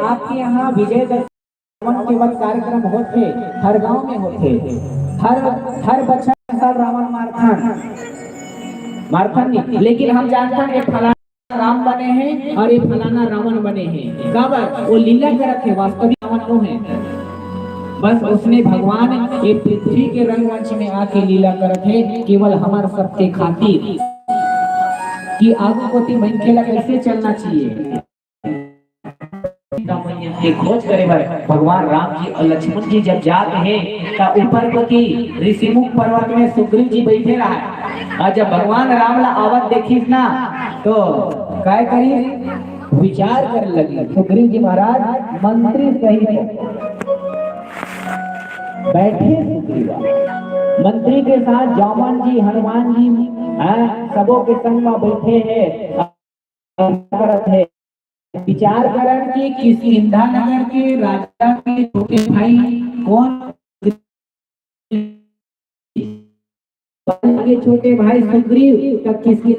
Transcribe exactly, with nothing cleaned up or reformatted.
आपके यहाँ विजयदशमी रावण के वध कार्यक्रम होथे, हर गांव में होथे, हर हर बछर साल रावण मारथन, मारथन नहीं, लेकिन हम जानथन ये फलाना राम बने हैं और ये फलाना रावण बने हैं। काबर? वो लीला करत हे, वास्तविक रावण वो है। बस उसने भगवान ये पृथ्वी के रंगमंच में आके लीला करत हे, केवल हमर सबके खातिर, कि आगू कोती मनखे ला कैसे चलना चाहिए। सीता मैया के खोज करे बर भगवान राम जी और लक्ष्मण जी जब जात हे, त ऊपर कोती ऋषिमुख पर्वत में सुग्रीव जी बैठे रहा। और जब भगवान राम ला आवत देखिस ना, तो काय करिस? विचार करे लगिस। सुग्रीव जी महाराज मंत्री सहित बैठे सुग्रीवा, मंत्री के साथ जामन जी, हनुमान जी, हाँ, सबो के संग में बैठे हे, करत हे। विचार करन कि किष्किंधा नगर के राजा के छोटे भाई कौन, के छोटे भाई सुग्रीव, त किष्किंधा